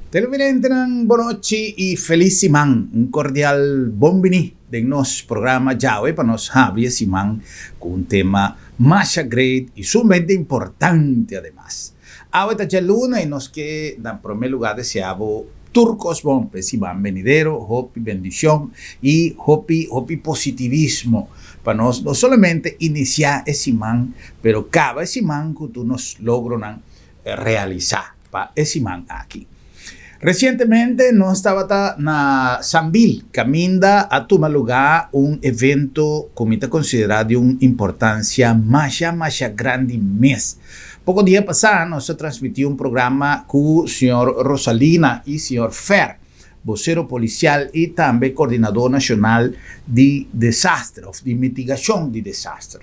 Televidentenan bon nochi y feliz siman. Un cordial bon bini den nos programa djawe pa nos habri e siman cu un tema masha great y sumamente importante ademas. Awe ta djaluna y nos ke na prome lugar desea bo tur cos bon pa e siman benidero, hopi bendicion y hopi hopi positivismo pa nos no solamente inicia e siman pero caba e siman cu tur nos logronan realisa pa e siman aki. Recientemente nos tabata na Sambil caminda a tuma luga un evento cu mi ta considera di un importancia masha masha grandi mes. Poco dia pasa nos a transmiti un programa cu señor Rosalina y señor Fer, vocero policial y tambe coordinador nacional di desaster of di mitigacion di desaster.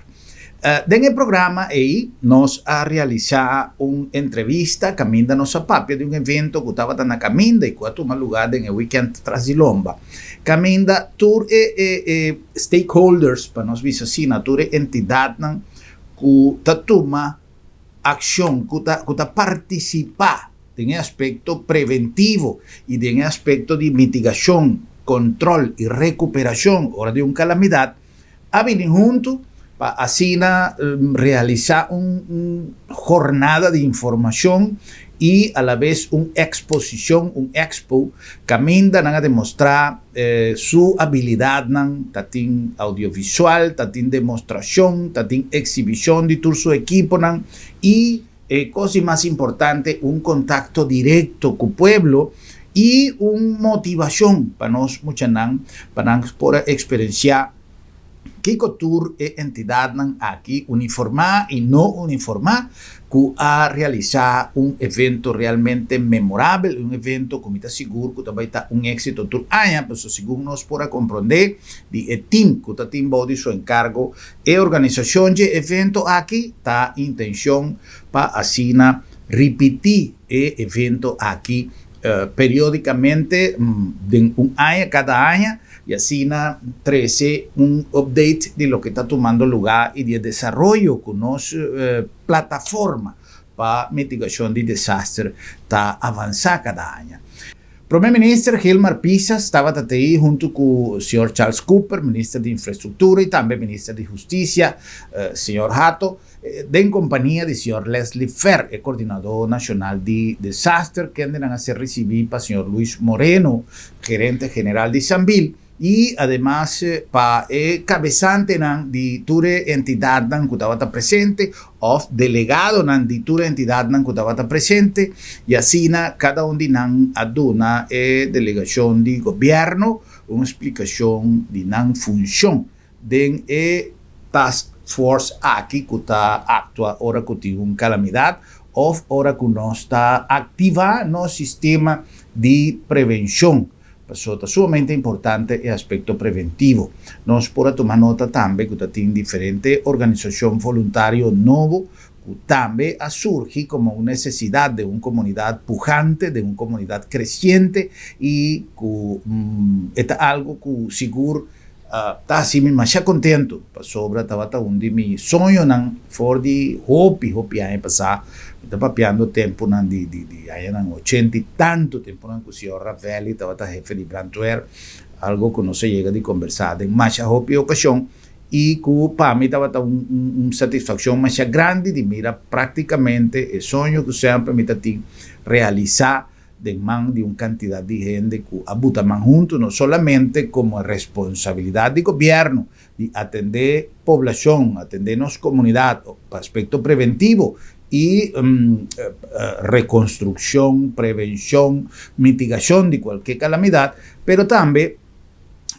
Den e programa ei nos a realisá un entrevista kaminda nos a papia di un evento ku tabata na kaminda i ku a tuma lugá den e wikènt tras di lomba. Kaminda tur e e e stakeholders, pa nos bisa asina, tur e entidatnan ku ta tuma akshon, ku ta ku ta partisipá den e aspekto preventivo i den e aspekto di mitigashon, kontròl i rekuperashon ora di un kalamidat, a bini huntu pa asina realisá un jornada di informashon i alabes un eksposishon, un expo, kaminda nan a demostrá su abilidatnan, ta tin audiovisual, ta tin demostrashon, ta tin eksibishon di tur su ekiponan i e kos di mas importante un kontakto direkto ku pueblo i un motivashon pa nos muchanan pa nan por a eksperensiá kiko tur e entidatnan aki uniformá i no uniformá ku a realisá un evento realmente memorabel, un evento ku mi ta sigur ku ta bai ta un éksito tur aña, pasobra segun nos por a komprondé di e tim ku ta tin bou di su enkargo E organisashon dje evento aki ta intencion pa asina ripití e evento aki periodicamente den un aña cada aña y asina trece un update di loke ta tumando lugar y di e desaroyo cu nos plataforma pa mitigacion di desaster ta avansa cada aña. Prome Minister Gilmar Pisas tabata tei huntu ku señor Charles Cooper, Minister di Infrastruktura i tambe Minister di Hustisia, señor Hato, den kompania di señor Leslie Fer, e Kordinadó Nashonal di Desaster, kendenan a ser risibí pa señor Luis Moreno, Gerente General di Sambil. I ademas pa e kabesantenan di tur e entidatnan ku tabata presente òf delegadonan di tur e entidatnan ku tabata presente, i asina kada un di nan a duna e delegashon di gobièrnu un splikashon di nan funshon den e task force aki ku ta aktua ora ku tin un kalamidat òf ora ku nos ta aktivá nos sistema di prevenshon. Pasobra ta sumamente importante e aspekto preventivo. Nos por a tuma nota tambe ku ta tin diferente organisashon voluntario nobo ku tambe a surgi komo un nesesidat den un komunidat pujante, den un komunidat kresiente i ku e ta algu ku sigur ta hasi mi masha kontentu pasobra tabata un di mi soñonan for di hopi hopi aña pasá. Mi ta papiando tempunan di di di añanan ochenta i tantu, tempunan ku señor Ravelli tabata hefe di brandweer, algo ku nos a yega di kombersá den masha hopi okashon i ku pa mi tabata un un satisfakshon masha grandi di mira práktikamente e soño ku semper mi ta tin realisá. den man di un kantidat di hende ku a buta man huntu no solamente komo responsabilidat di gobièrnu di atendé poblashon, atendé nos komunidat pa aspekto preventivo i rekonstrukshon, prevenshon, mitigashon di kualke kalamidat, pero tambe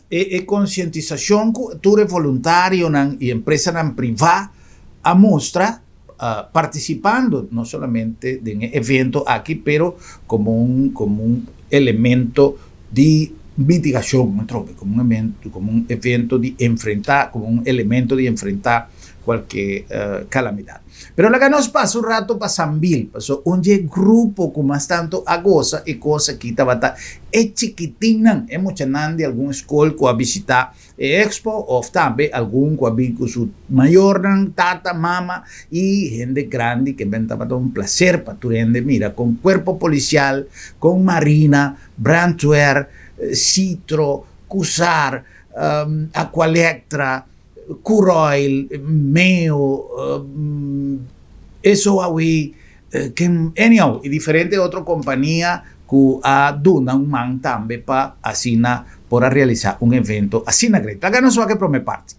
e konsientisashon ku tur e voluntarionan i empresanan privá a mustra. participando no solamente den e evento aki pero como un como un elemento di mitigashon atrobe, komo un evento, komo un evento di enfrentá, komo un elemento di enfrentá kualke kalamidat. Pero laga nos pasa un rato pa Sambil, paso un dje grupo ku mas tantu a gosa e kos aki tabata e chikitinnan, e muchanan di algun skol ku a bishitá e expo of tambe algun ku a bin ku su mayornan, tata, mama i hende grandi ke ben tabata un plaser pa tur hende mira kon kuerpo polisial, kon marina, brandweer, Citro, Cusar, Aqualectra, Curoil, Meo, SOAW, ken anyhow y diferente otro compania cu a duna un man tambe pa asina por a realisa un evento asina great. Laga nos wak e prome parti.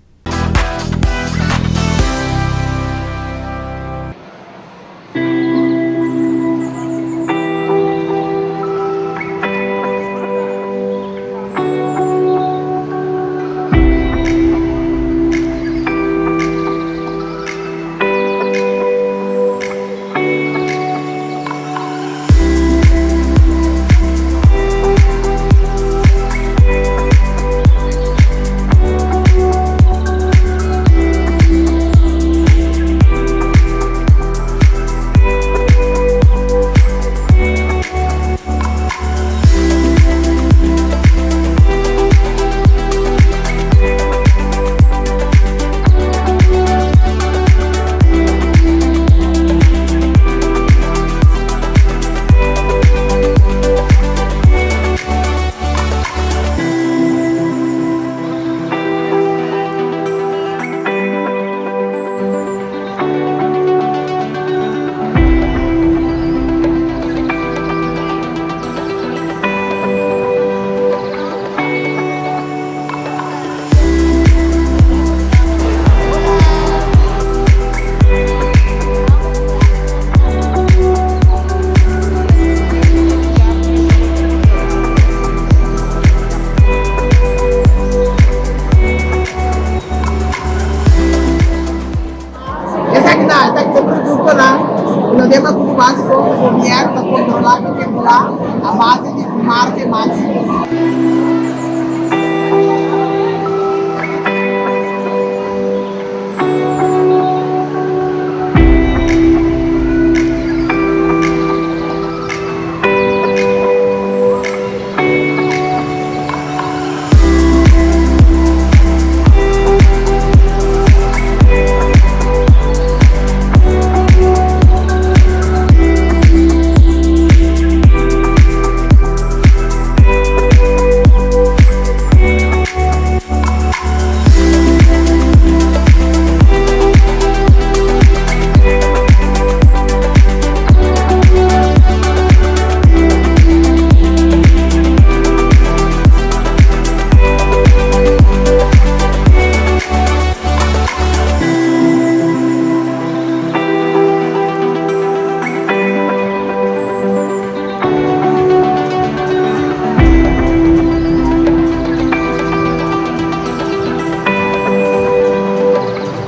Esaki ta esaki ta produktonan ku no den makus básiko ku gobièrnu ta kontrolá ku regulá a base di un marke máksimo.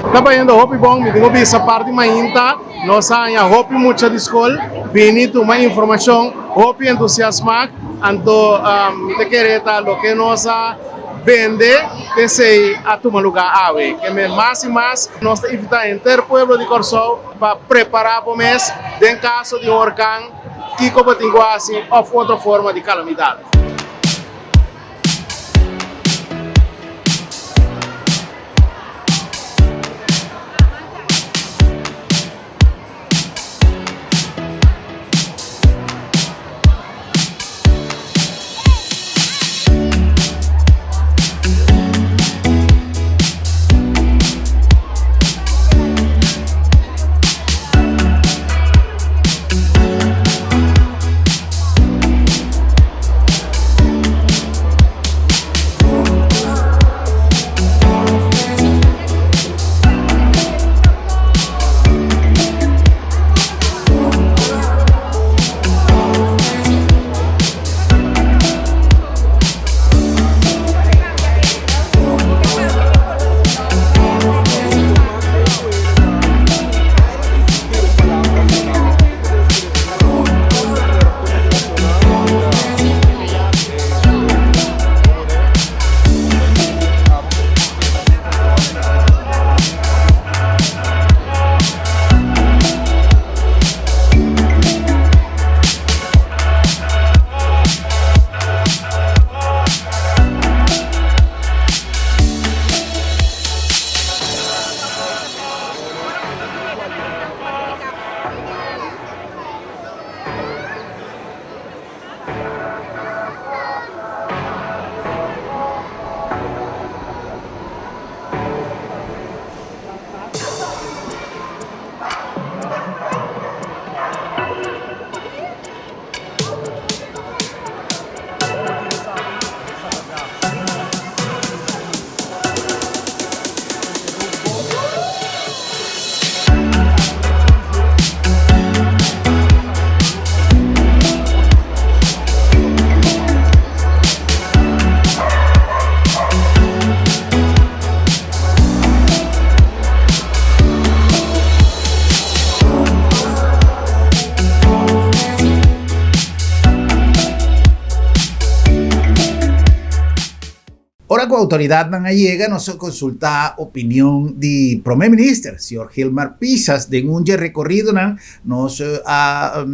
Ta bayendo hopi bon, mi tin ku bisa parti mainta nos a haña hopi mucha di skol bini tuma informashon, hopi entusiasmá, anto mi ta kere ta loke nos a bende esei a tuma lugá awe. Ke men mas i mas nos ta invitá henter pueblo di Kòrsou pa prepará bo mes den kaso di un orkan, kiko bo tin ku hasi òf otro forma di kalamidat. Ora ku outoridatnan a yega nos a konsultá opinion di Prome Minister, señor Gilmar Pisas. Den un dje rekoridonan nos a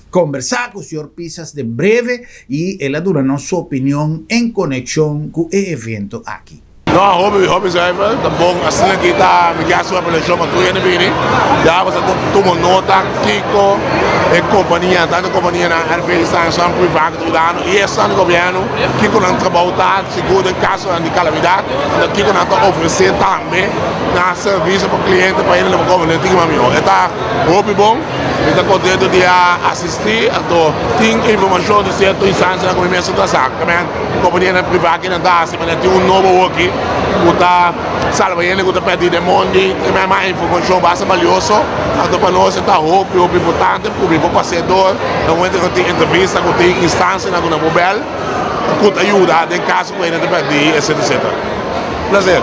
kombersá ku señor Pisas den breve i el a duna nos su opinion en konekshon ku e evento aki. No, hopi, hopi zuiver, ta bon asina ki ta mi ke hasi un apelashon pa tur hende bini, ya bo sa tuma nota kiko e kompania, tantu kompanianan RV esnan priva ku ta yudando i esnan di gobièrnu, kiko nan trabou ta, sigur den kasonan di kalamidat, anto kiko nan ta ofresé tambe na servisio pa kliente pa hende lo por kome tin mas mihó. E ta hopi bon, mi ta kontento di a asistí, anto tin informashon di sierto instansianan ku mi mes no ta sa. Kompanianan privá ki nan ta hasi manera tin un nobo hoki ku ta salba hende ku ta pèrdí den mondi. Tin mas mas informashon basta balioso. Anto pa nos e ta hopi hopi importante ku mi por pas'é dor na momento ku tin entrevista ku tin instansianan ku nan por bèl ku ta yuda den kaso ku hende ta pèrdí etcetera etcetera. Plaser.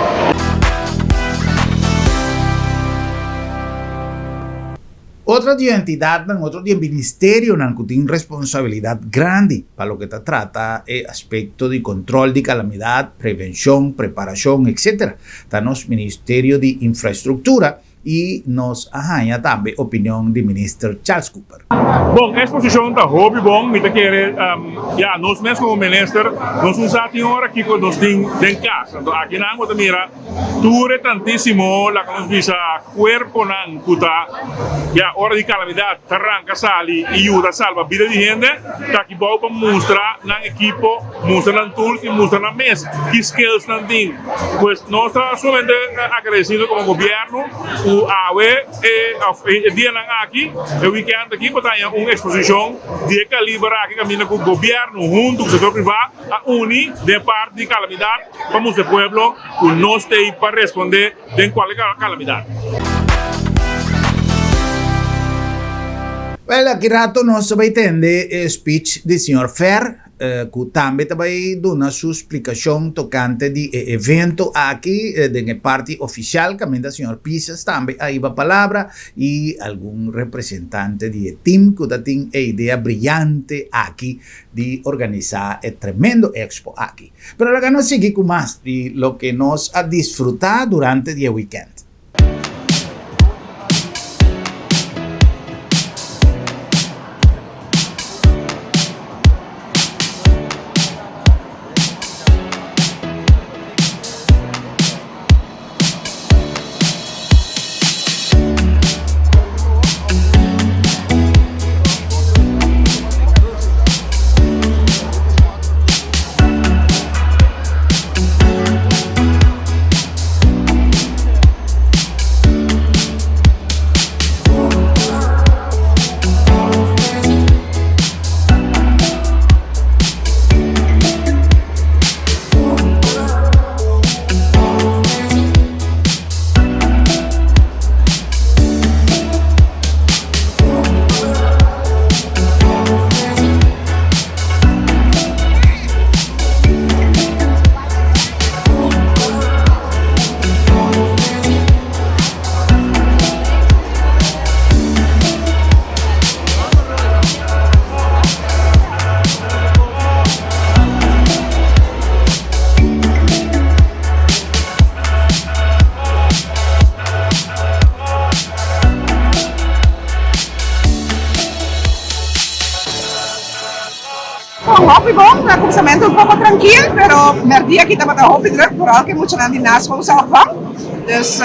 Otro di e entidadnan, otro di e ministerionan cu tin responsabilidad grandi pa loke ta trata e aspecto di control di calamidad, prevencion, preparacion, etc. Ta nos Ministerio di Infraestructura y nos a haña tambe opinion di Minister Charles Cooper. Bon, e exposicion ta hopi bon, mi ta kere ya nos mes como minister nos un sa tin ora kico nos tin den cas, anto akinan bo ta mira Tur e tantísimo, laga nos bisa, kuerponan ku ta ya ora di kalamidat ta ranka sali i yuda salba bida di hende, ta aki bou pa mustra nan ekipo, mustra nan tools i mustra nan mes ki skills nan tin. Pues nos ta sumamente agradesido komo gobièrnu ku awe e òf e dianan aki, e wikènt aki por ta haña un eksposishon di e kaliber aki kaminda ku gobièrnu huntu ku sektor privá a uni den e parti di kalamidat. Pa mustra e pueblo ku nos ta ei pa respondé den kualke kalamidat. Wèl, aki rato nos ta bai tende e speech di señor Fer, ku tambe ta bai duna su splikashon tokante di e evento aki den e parti ofisial kaminda señor Pisas tambe a hiba palabra i algun representante di e tim ku ta tin e idea briyante aki di organisá e tremendo expo aki. Pero laga nos sigui ku mas di loke nos a disfrutá durante di e wikènt. Bon, hopi bon, na kuminsamentu un poko trankil, pero mèrdia aki tabata hopi drùk, foral ku e muchanan di naschoolse opvang. Dus,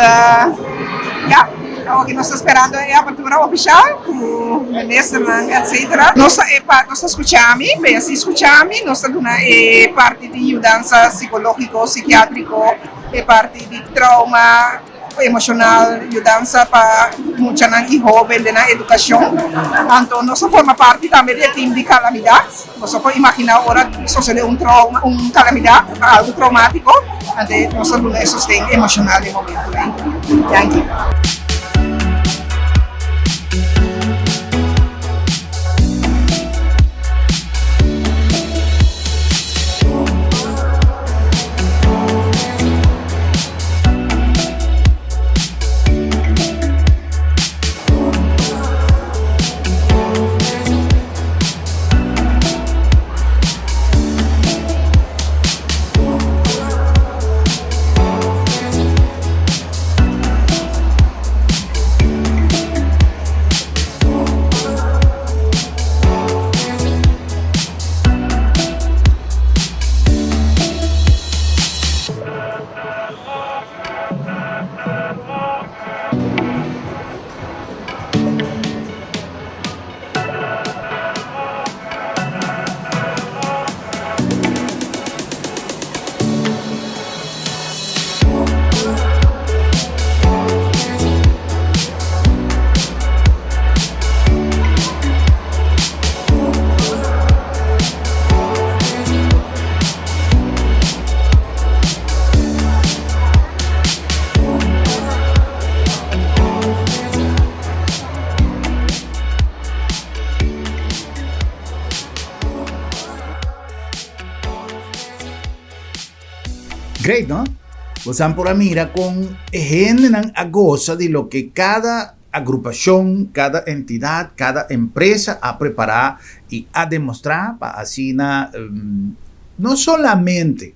ya. Awo ki nos ta sperando e apertura ofishal ku ministernan etcetera. Nos ta e nos ta skucha mi, p'e si skucha mi nos ta duna e parti di yudansa sikológiko, sikiátriko, e parti di trauma emoshonal, yudansa pa muchanan i hóben den nan edukashon. Anto nos ta forma parti tambe di e tim di kalamidat. Boso por imaginá ora sosodé un trauma, un kalamidat, algu traumátiko, ante nos ta duna e sosten emoshonal den momentu ei. Danki. Great, no? Bosan por a mira kon e hendenan a gosa di loke kada agrupashon, kada entidat, kada empresa a prepará i a demostrá pa asina no solamente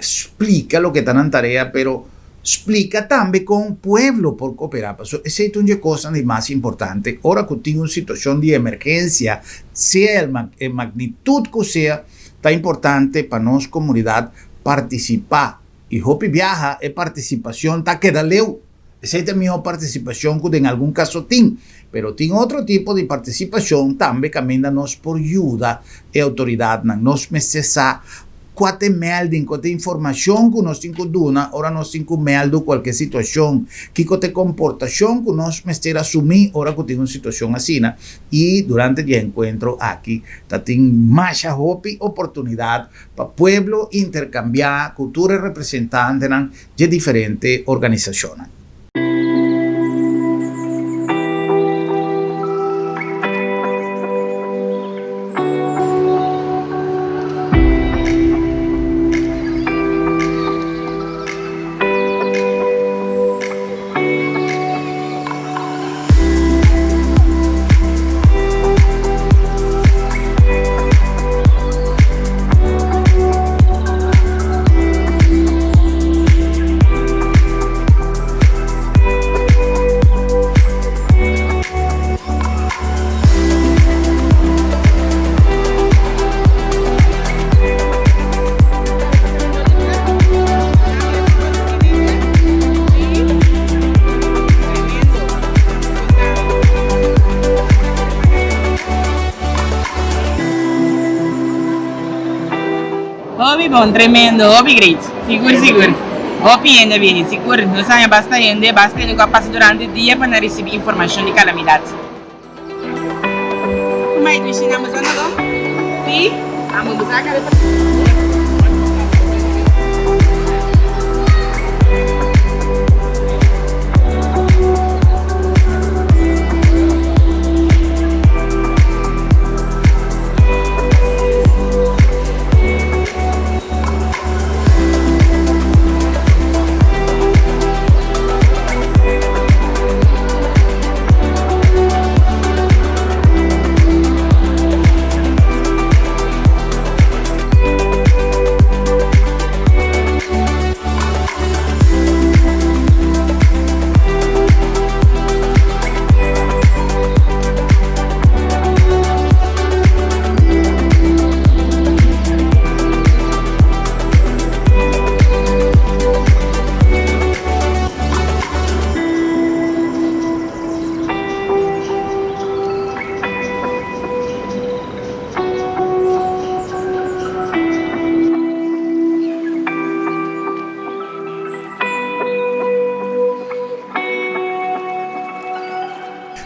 splika loke ta nan tarea, pero splika tambe kon pueblo por koperá. Pasobra esei ta un di e kosnan di mas importante ora ku tin un situashon di emergensia, sea e magnitut ku sea, ta importante pa nos komunidat partisipá. I hopi biaha e partisipashon ta keda leu. Esei ta e mihó partisipashon ku den algun kaso tin. Pero tin otro tipo di partisipashon tambe kaminda nos por yuda e outoridatnan. Nos mester sa kua ta e melding, kua ta e informashon ku nos tin ku duna ora nos tin ku meldu kualke situashon, kiko ta e komportashon ku nos mester asumí ora ku tin un situashon asina. I durante di e enkuentro aki ta tin masha hopi oportunidat pa pueblo interkambiá ku tur e representantenan dje diferente organisashonnan. Hopi bon, tremendo, hopi great. Sigur sigur. Hopi hende a bini, sigur. Nos haña basta hende, basta hende ku a pasa durante dia pa nan risibí informashon di kalamidat.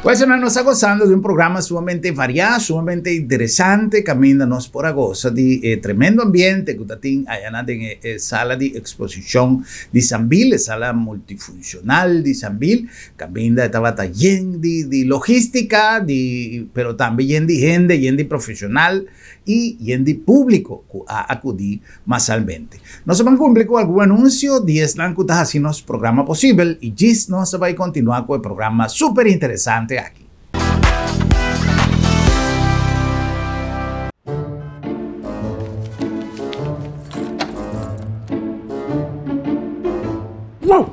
Pues hermano, nos ta gozando di un programa sumamente variá, sumamente interesante, caminda nos por a goza di e tremendo ambiente cu ta tin ayana den e sala di exposicion di Sambil, e sala multifuncional di Sambil, caminda e tabata yen di di logistica, di pero tambe yen di hende, yen di profesional y yen di publico cu a acudi masalmente. Nos a ban cumpli cu algun anuncio di esnan cu ta haci nos programa posibel y djis nos a bay continua cu e programa super interesante aki. Wow!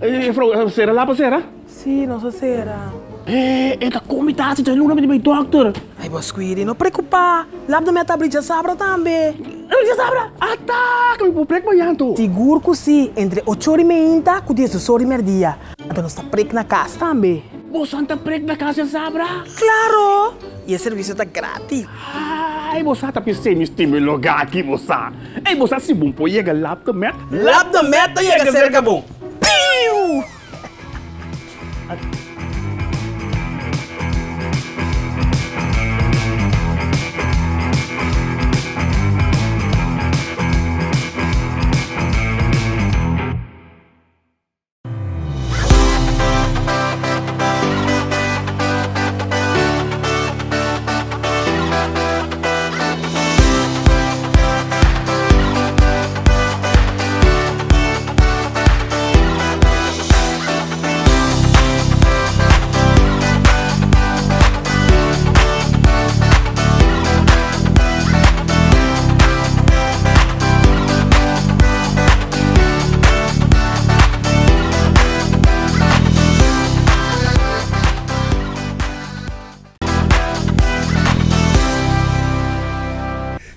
Juffrouw, sera lap a sera? Sí, nos a sera. E ta kon mi ta hasi djaluna mi ta bai dòkter. Ay, bo Squiri, no preokupá. Lap no mi a ta abri djasabra tambe. Abri djasabra? Ata! Ku mi por prek mañan anto? Sigur ku sí, entre ocho ora i meinta ku diesdos ora i mèrdia. Anto nos ta prek na kas tambe. Boso ta prek na kas djasabra? Klaro! I e servisio ta gratis. Ay, bo sa ta pis'é mi stima e lugá aki, bo sa. Ey, bo sa si bon por yega Lap de Met? Lap de Met ta yega serka bo. Piu!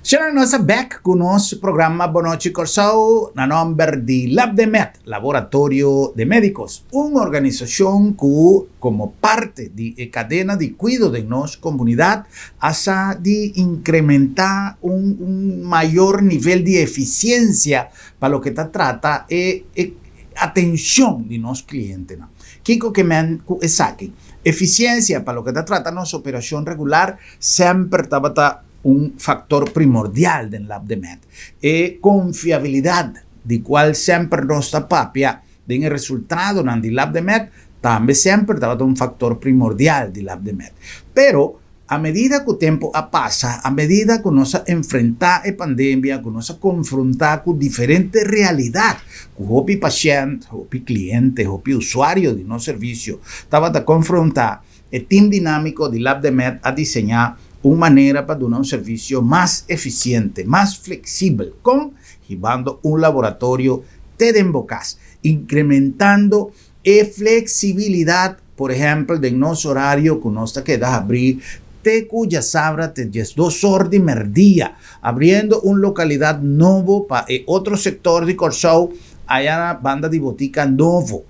Shana nos a bek ku nos programa Bonochi Kòrsou na nòmber di LabdeMed, Laboratorio de Médicos, un organisashon ku komo parte di e kadena di kuido den nos komunidat a sa di inkrementá un un mayor nivel di efisiensia pa loke ta trata e e atenshon di nos klientenan. Kiko ke men ku esaki? Efisiensia pa loke ta trata nos operashon regular semper tabata un faktor primordial den LabdeMed. E konfiabilidat di kual semper nos ta papia den e resultadonan di LabdeMed tambe semper tabata un faktor primordial di LabdeMed. Pero a medida ku tempu a pasa, a medida ku nos a enfrentá e pandemia, ku nos a konfrontá ku diferente realidat ku hopi pashènt, hopi kliente, hopi usuario di nos servisio tabata konfrontá, E tim dinámiko di LabdeMed a diseñá un manera pa duna un servisio mas efisiente, mas fleksibel, kon hibando un laboratorio te den bo kas, inkrementando e fleksibilidat, por ehèmpel den nos orario ku nos ta keda habrí te ku djasabra te 12 or di mèrdia, abriendo un lokalidat nobo pa e otro sektor di Kòrsou aya na banda di Botika Novo.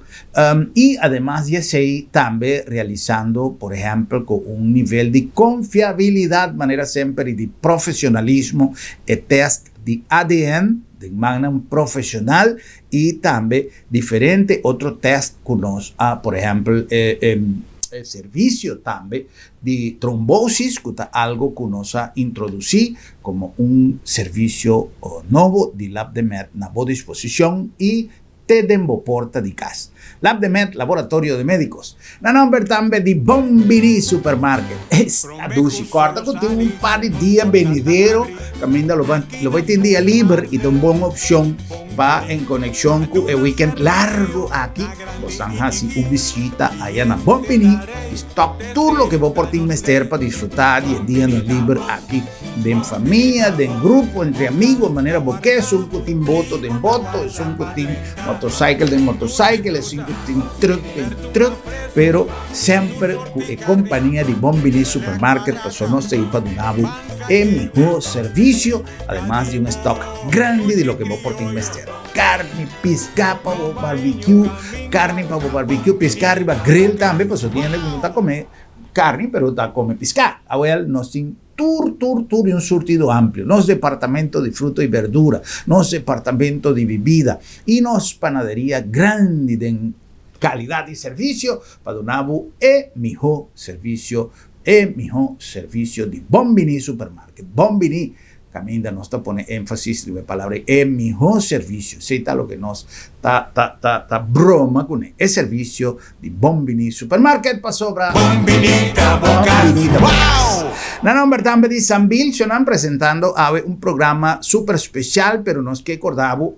I ademas di esei tambe realisando por ehèmpel ku un nivel di konfiabilidat manera semper i di profesionalismo e tèst di ADN den mannan profesional i tambe diferente otro tèst ku nos a por ehèmpel e servisio tambe di trombosis ku ta algo ku nos a introdusí komo un servisio nobo di LabdeMed na bo disposishon i te den bo porta di cas. LabdeMed, Laboratorio de Médicos. Na nomber tambe di Bon Bini Supermarket. Esta dushi corta cu tin un par di dia benidero caminda lo lo bay tin dia liber y ta un bon opcion pa en conexion cu e weekend largo aki bosan haci un bishita aya na Bon Bini y stock tur loke bo por tin mester pa disfruta di e dianan liber aki. Den famia, den grupo, entre amigo, manera bo ke, esun ku tin boto den boto, esun ku tin motorcycle den motorcycle, esun ku tin truck den truck, pero semper ku e kompania di Bon Bini Supermarket paso nos ta ei pa duna bo e miho servisio, ademas di un stock grandi di loke bo por tin mester. Karni, piská pa bo barbecue, karni pa bo barbecue, piská riba grill tambe, paso tin hende ku no ta kome karni pero ta kome piská. Awel nos tin Tur, tur, tur i un surtido amplio. Nos departamento di fruta i berdura, nos departamento di bibida i nos panaderia grandi den kalidat i servisio pa duna bo e mihó servisio, e mihó servisio di Bon Bini Supermarket. Bon Bini Kaminda nos ta pone énfasis riba e palabra e mihó servisio. Esei ta loke nos ta ta ta ta broma kuné, e servisio di Bon Biní Supermarket pasobra Bon Biní ta bo kas. Wow! Na nomber tambe di Sambil, Shonan presentando awe un programa super spesial, pero nos ke korda bo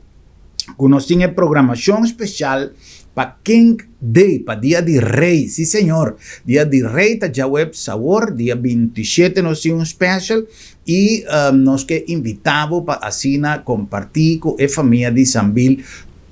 ku nos tin e programashon spesial pa King Day, pa Dia di Rey. Sí señor, Dia di Rey ta djaweps awor, dia 27 nos tin un special i nos ke invita bo pa asina kompartí ku e famia di Sambil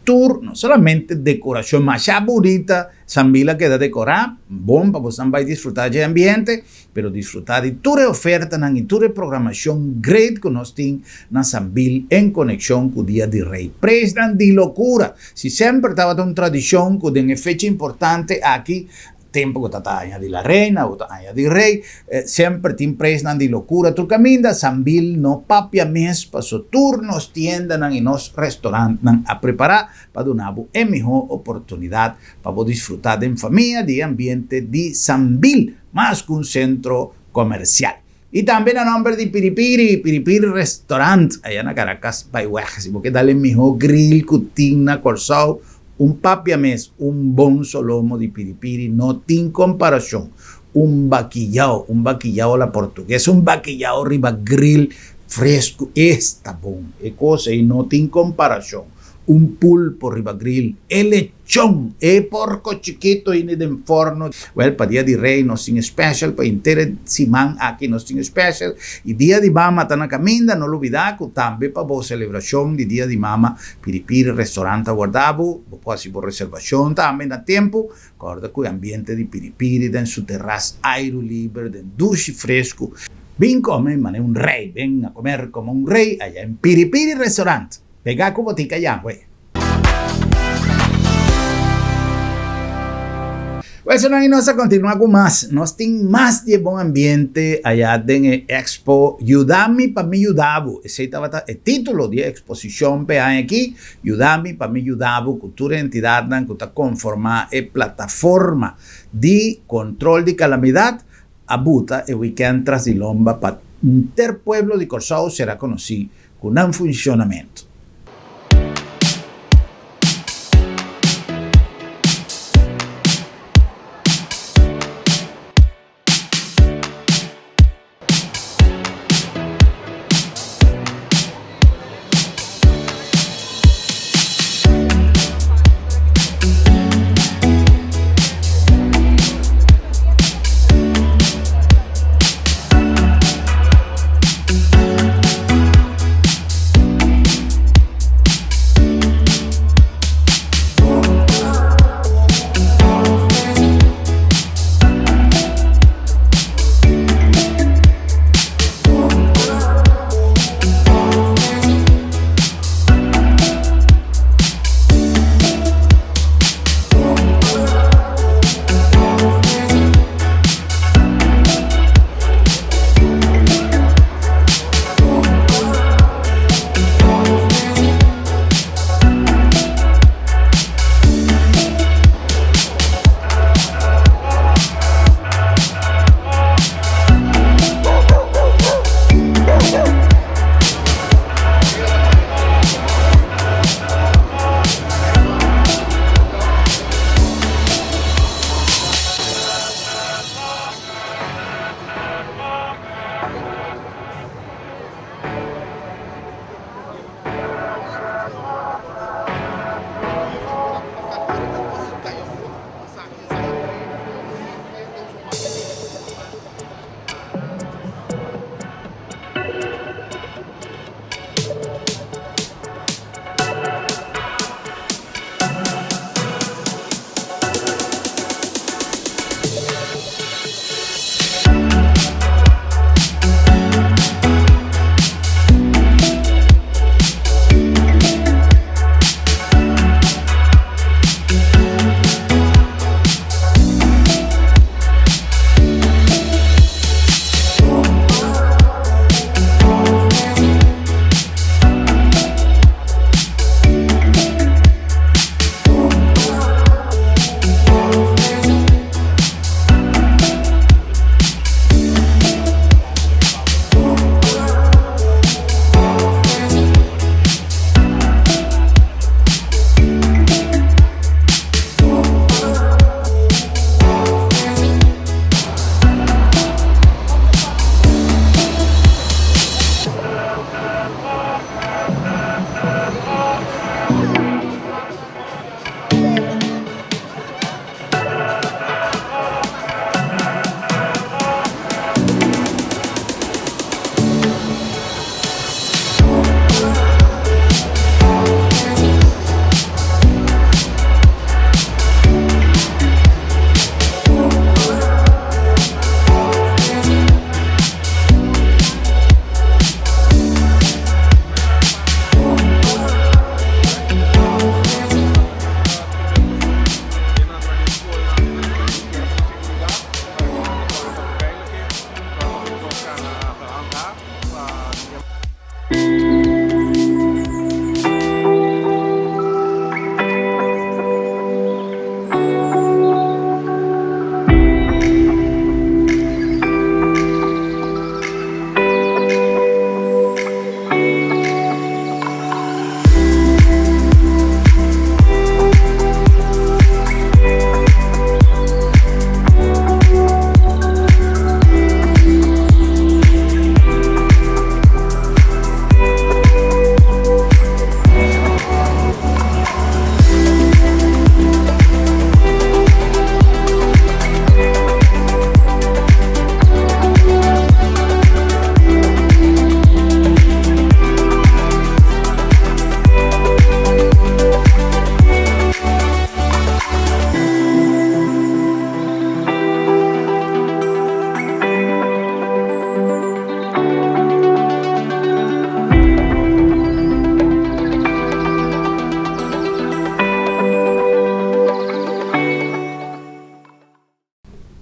tur, no solamente dekorashon masha bunita, Sambil a keda dekorá bon pa bosan bai disfrutá dje ambiente, Pero disfrutá di tur e ofertanan i tur e programashon great ku nos tin na Sambil en konekshon ku Dia di Rei. Preisnan di lokura! Si semper tabata un tradishon ku den e fecha importante aki, tempu ku ta ta aña di la reina o ta aña di rei, semper tin preisnan di lokura tur kaminda, Sambil no papia mes paso tur nos tiendanan i nos restorantnan a prepará pa duna bo e mihó oportunidat pa bo disfrutá den famia di e ambiente di Sambil. Mas ku un sentro komersial. I tambe na nòmber di Piripiri, Piripiri Restaurant, aya na Caracas Byweg. Si bo ke dal e mihó grill ku tin na Kòrsou, un papia mes, un bon solomo di Piripiri no tin komparashon. Un bakiyao, un bakiyao a la portuguesa, un bakiyao riba grill fresku, esta bon. E kos ei no tin komparashon. Un pulpo riba grill, e lechon, e porco chikito ini den forno. Wel, pa dia di Rey nos tin special, pa henter e siman aki nos tin special. Y dia di mama ta na caminda, no lubida cu tambe pa bo celebracion di dia di mama, Piripiri Restaurant ta warda bo, bo por haci bo reservacion tambe na tempo. Corda cu e ambiente di Piripiri den su terras airu liber, den dushi fresco. Bin come manera un rey, ven a comer como un rey allá en Piri Piri Restaurant. Pega cu botica Yahweh. Pues no, y nos a continua cu mas. Nos tin mas di e bon ambiente allá den e expo Yudami pa mi yudabu. Esey tabata e titulo di e exposicion p'e aña aki, Yudami pa mi yudabu cu tur e entidadnan cu ta conforma e plataforma di control di calamidad a buta e weekend tras di lomba pa henter pueblo di Corsou sera conoci cu nan funcionamento.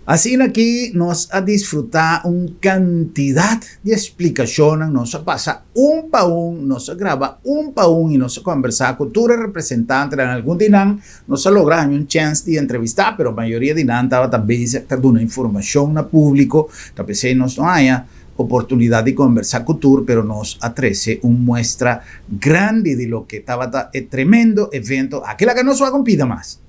Asina ki nos a disfrutá un kantidat di esplikashonnan, nos a pasa un pa un, nos a graba un pa un i nos a kòmbersá ku tur e representantenan. Algun di nan nos a logra haña un chèns di entrevistá, pero mayoria di nan tabata bezig ta duna informashon na públiko, ta p'esei nos no haña oportunidat di kòmbersá ku tur, pero nos a trese un muestra grandi di loke tabata e tremendo evento aki. Laga nos wak un pida mas.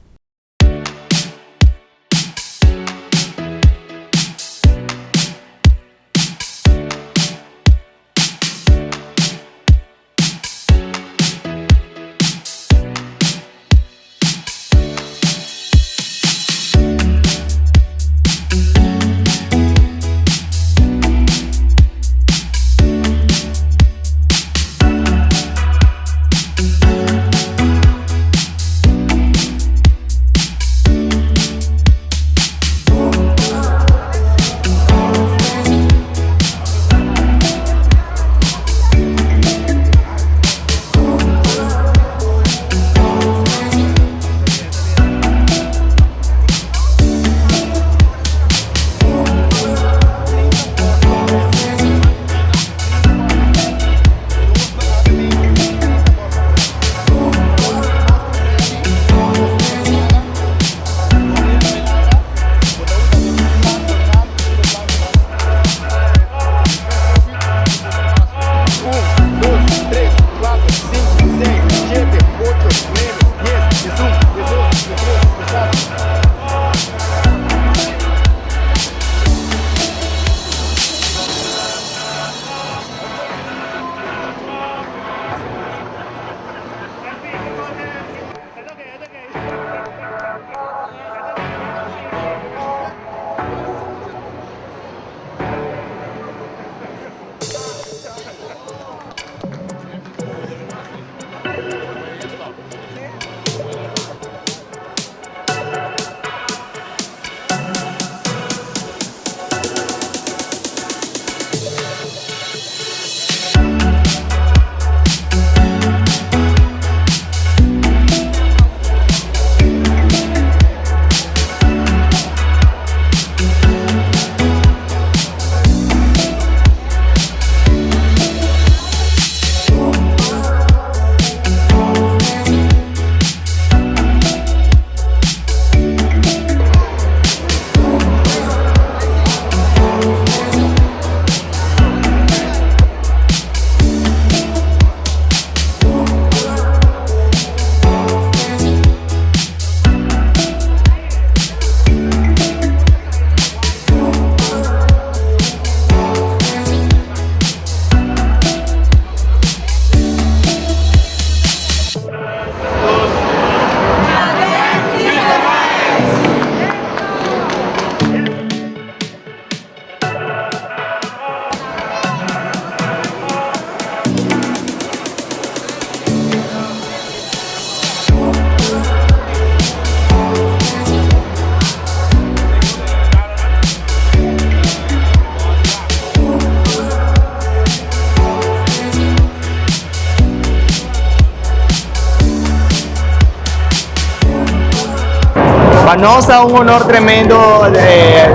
Pa nos ta un honor tremendo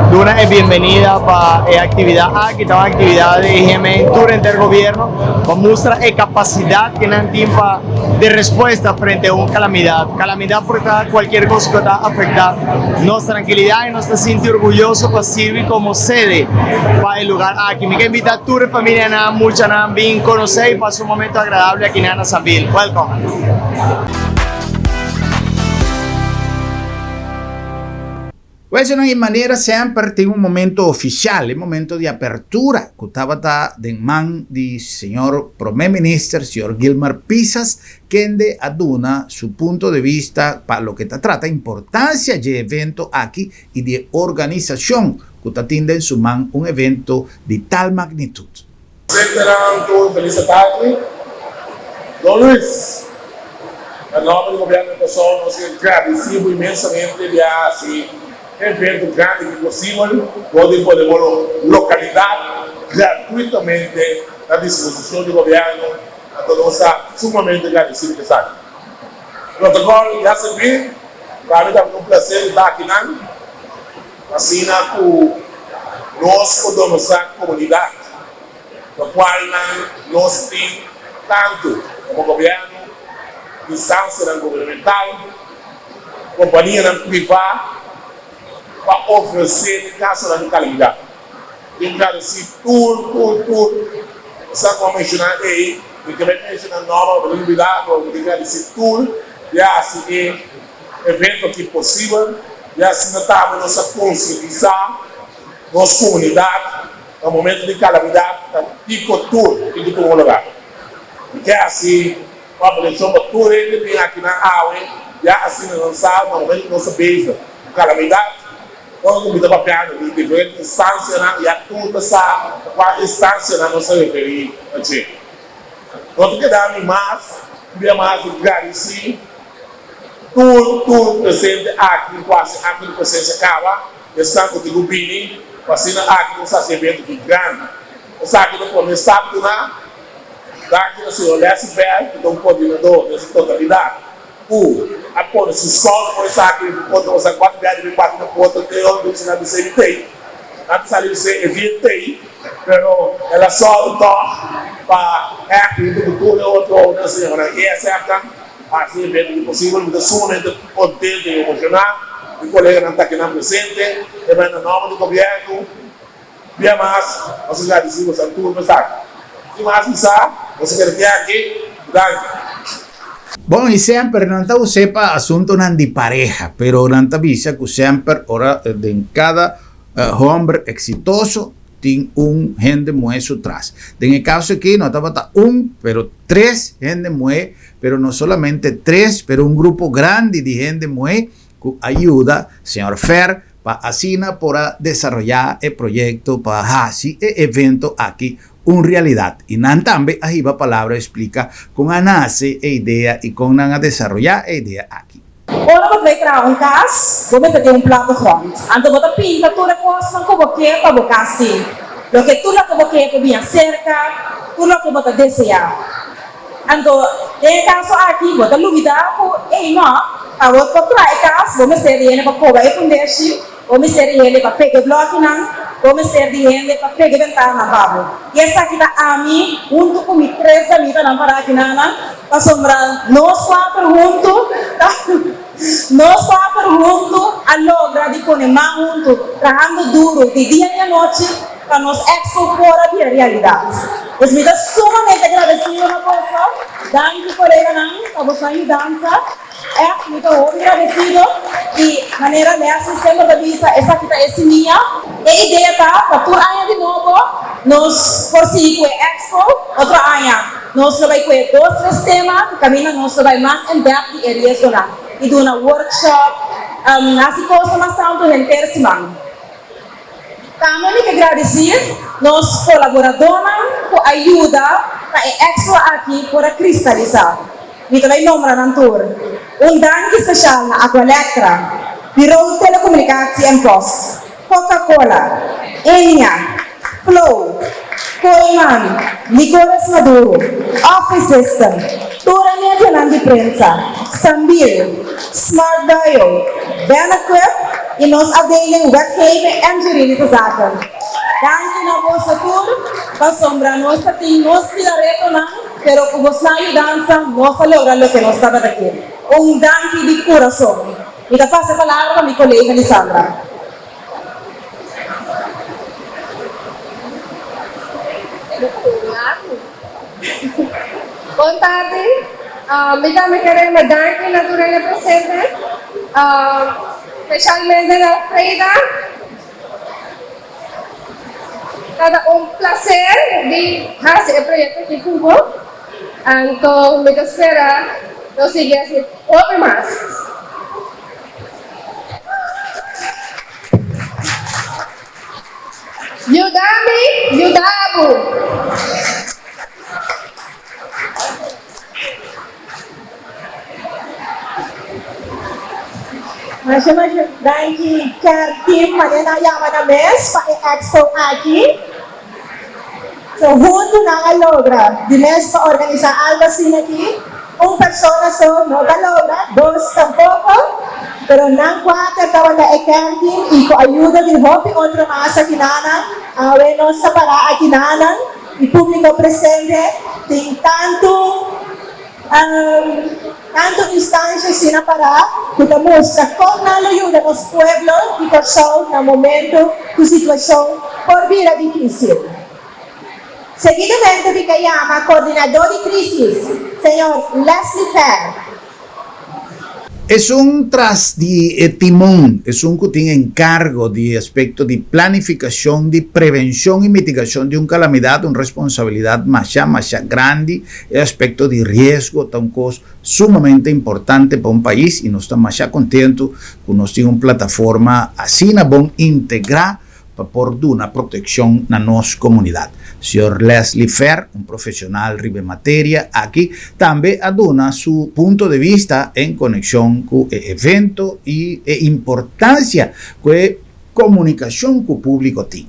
duna e bienvenida pa e actividad aki, ta un actividad di IGM tur henter gobierno pa mustra e capacidad que nan tin pa di respuesta frente a un calamidad. Calamidad por ta cualkier cos cu ta afecta nos tranquilidad y nos ta sinti orguyoso pa sirbi como sede pa e lugar aki. Mi ke invita tur e familianan, muchanan bin conoce y pasa un momento agradable aki na Sambil. Welcome! Wèsnan i manera semper tin un momento ofisial, e momento di apertura ku tabata den man di señor Prome Minister, señor Gilmar Pisas, kende a duna su punto de vista pa loke ta trata importansia dje evento aki i di e organisashon ku ta tin den su man un evento di tal magnitut. Presentenan tur felis atardi. Don Luis, na nomber di Gobierno di Kòrsou nos ke gradisí bo inmensamente di a hasi e evento grandi aki posibel dor di pone bo lokalidat gratuitamente na disposishon di Gobierno. Anto nos ta sumamente gradisí di esaki. Protokòl ya sirbí. Pa mi tabata un plaser di ta akinan. Asina ku nos por demostrá komunidat lokualnan nos tin tantu komo gobièrnu, instansianan gubernamental, kompanianan privá pa ofresé den kasonan di kalamidat. Tin gradesí tur, tur, tur esnan ku a menshoná ei. Mi ta bai menshoná nòmber, pa no lubidá, pero mi tin gradesí tur di a hasi e evento aki posibel i asina tambe nos a konsientisá nos komunidat na momento di kalamidat ta kiko tur tin ku tuma lugá. Mi ke hasi un apelashon pa tur hende bin akinan awe ya asina nan sa na momento ku nos ta bezig ku kalamidat nos ku mi ta papiando di diferente instansianan ya tur ta sa na kua instansianan nos ta referí na dje. No ta keda mi mas un bia mas di gradisí Tur tur presente aki ku hasi akto di presensia kaba, esnan ku tin ku bini, ku asina aki nos hasi evento ki grandi. Esaki ta prome stap duna. Danki na señor Leslie Bell, ku ta un kordinador den su totalidat, ku a pone su skouder pa esaki mi por konta boso kuantu biaha di mi bati na porta te ora mi bisa nan bis'é mi tei. Nan ta sali bis'é e dia tei, pero el a sòru tòg pa ègt huntu ku tur e otronan, señornan ESF-nan. Hasi evento ki posibel. Mi ta sumamente kontento i emoshoná. Mi koleganan ta akinan presente. E bai na nòmber di gobièrnu. Bia mas, nos a gradisí boso tur pa esaki. Sin mas bisa, nos a keda te aki. Danki. Bon, i semper nan ta us'é pa asuntunan di pareha, pero nan ta bisa ku semper ora den kada hòmber eksitoso tin un hende muhé su tras. Den e kaso aki no tabata un, pero tres hende muhé, pero no solamente tres, pero un grupo grandi di hende muhé ku a yuda señor Fer pa asina por a desaroyá e proyekto pa hasi e evento aki un realidat. I nan tambe a hiba palabra i splika kon a nase e idea i kon nan a desaroyá e idea aki. Ora bo ta bai traha un kas, bo mester tin un plattegrond. Anto bo ta pinta tur e kosnan ku bo ke pa bo kas tin. Loke tur loke bo ke por bin aserka, tur loke bo ta deseá. Anto den e kaso aki bo ta lubidá ku, ey no, pa bo por traha e kas bo mester di hende pa koba e fundeshi, bo mester di hende pa pega e blòkinan, bo mester di hende pa pega e bentananan pa bo. I esaki ta ami huntu ku mi tres damitanan pará akinana. Pasobra nos kuater huntu ta nos kuater huntu a logra di pone man huntu, trahando duru di dia i anochi pa nos Expo por a bira realidat. Pues mi ta sumamente agradesido na boso. Danki koleganan pa boso ayudansa. Ègt mi ta hopi gradesido i manera Leslie semper ta bisa esaki ta e simia. E idea ta pa tur aña di nobo nos por sigui ku e expo. Otro aña nos lo bai ku e dos tres tema ku kaminda nos lo bai mas en depth di e riesgonan i duna workshop, hasi kosnan mas tantu henter siman. Tambe mi ke gradisí nos kolaboradónan ku a yuda pa e expo aki por a kristalisá. Mi ta bai nombra nan tur. Un danki speshal na Aqualectra, Bureau Telecomunicatie en Post, Coca Cola, Ennia, Flow, Kooyman, Licores Maduro, Office System, tur e medionan di prensa, Sambil, Smart Bio, Benequip y nos afdeling Wetgeving en Juridische Zaken. Danki na boso tur pasobra nos ta tin nos pila retonan pero cu bosnan yudansa nos a logra loke nos tabata kier. Un danki di curason. Mi ta pasa e palabra pa mi colega Lisandra. Bon tardi. Mi tambe ke rema danki na tur hende presente, specialmente na Freda. Ta ta un placer di hasi e proyecto aki ku bo. Anto mi ta spera nos sigui hasi hopi mas. Yuda mi, yuda bo. Masha masha danki Care Team manera nan a yama nan mes pa e expo aki. So huntu nan a logra di mes pa organisa algo asina aki. Un persona so no ta logra, dos tampoco. Pero nan kuater tabata e care team i ku ayudo di hopi otro mas akinanan, awe nos ta pará akinanan i públiko presente tin tantu tantu instansha asina pará ku ta mustra kon nan lo yuda nos pueblo di Kòrsou na momento ku situashon por bira difísil. Seguidamente mi ta yama Kordinadó di Krísis, señor Leslie Fair. Esun tras di e timon, esun ku tin enkargo di aspekto di planifikashon di prevenshon i mitigashon di un kalamidat, un responsabilidat masha masha grandi. E aspekto di riesgo ta un kos sumamente importante pa un pais i nos ta masha kontentu ku nos tin un plataforma asina bon integrá pa por duna protekshon na nos komunidat. Señor Leslie Fer, un profesional riba e materia aki, tambe a duna su punto de vista en konekshon ku e evento i e importansia ku e komunikashon ku públiko tin.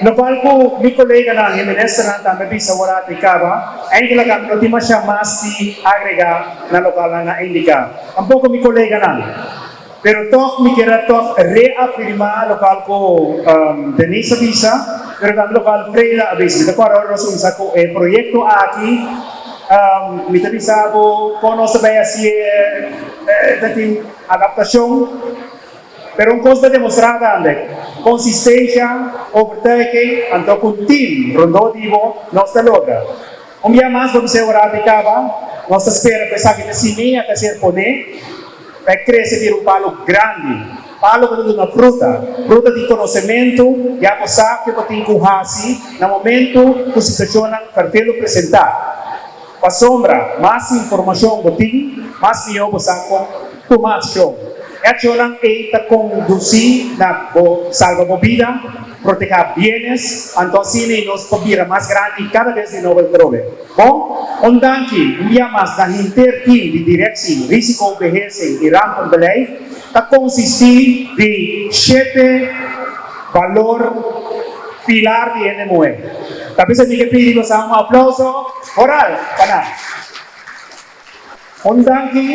Lokual ku mi koleganan e ministernan tambe a bisa ora a kaba, eindelijk ami no tin masha mas di agregá na lokual nan a indiká. Tampoko mi koleganan. Pero tòg mi kier a tòg reafirmá lokual ku Denise a bisa, pero tambe lokual Freda a bisa. Mi ta kòrda ora nos a kuminsá ku e proyekto aki, mi ta bisa bo kon nos ta bai hasié, ta tin adaptashon. Pero un kos ta demostrá tambe, konsistensia, overtuiging, anto ku un tim rondó di bo nos ta logra. Un bia mas bo bisa e ora di kaba, nos ta spera ku esaki ta simia ta ser poné. Pa e krese bira un palu grandi, palu ku ta duna fruta, fruta di konosementu, ya bo sa ke bo tin ku hasi na momentu ku situashonnan ferfelu presentá. Pasobra mas informashon bo tin, mas mihó bo sa kon tuma akshon. E akshonnan ei ta kondusí na bo salba bo bida, protehá bienes, anto asina i nos por bira mas grandi kada bes di nobo atrobe. Bon, un danki un bia mas na henter team di Directie Risicobeheersing i Rampenbeleid ta konsistí di shete balor pilar di hende muhé. Ta bisa mi ke pidi boso un aplauso oral pa nan. Un danki.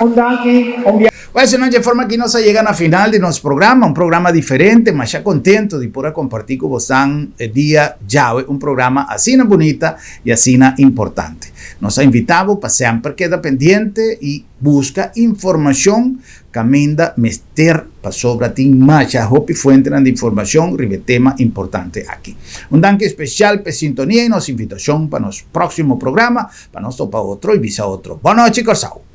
Un danki, un bia. Bueno, señor, dje forma aki nos a yega na final di nos programa, un programa diferente, masha contento di por a comparti cu bosan e dia djawe, un programa asina bunita y asina importante. Nos a invita bo pa semper keda pendiente y busca informacion caminda mester pasobra tin masha hopi fuentenan di informacion riba e tema importante aki. Un danki especial p'e sintonia y nos invitacion pa nos proximo programa. Pa nos topa otro i bisa otro. Bon nochi Kòrsou!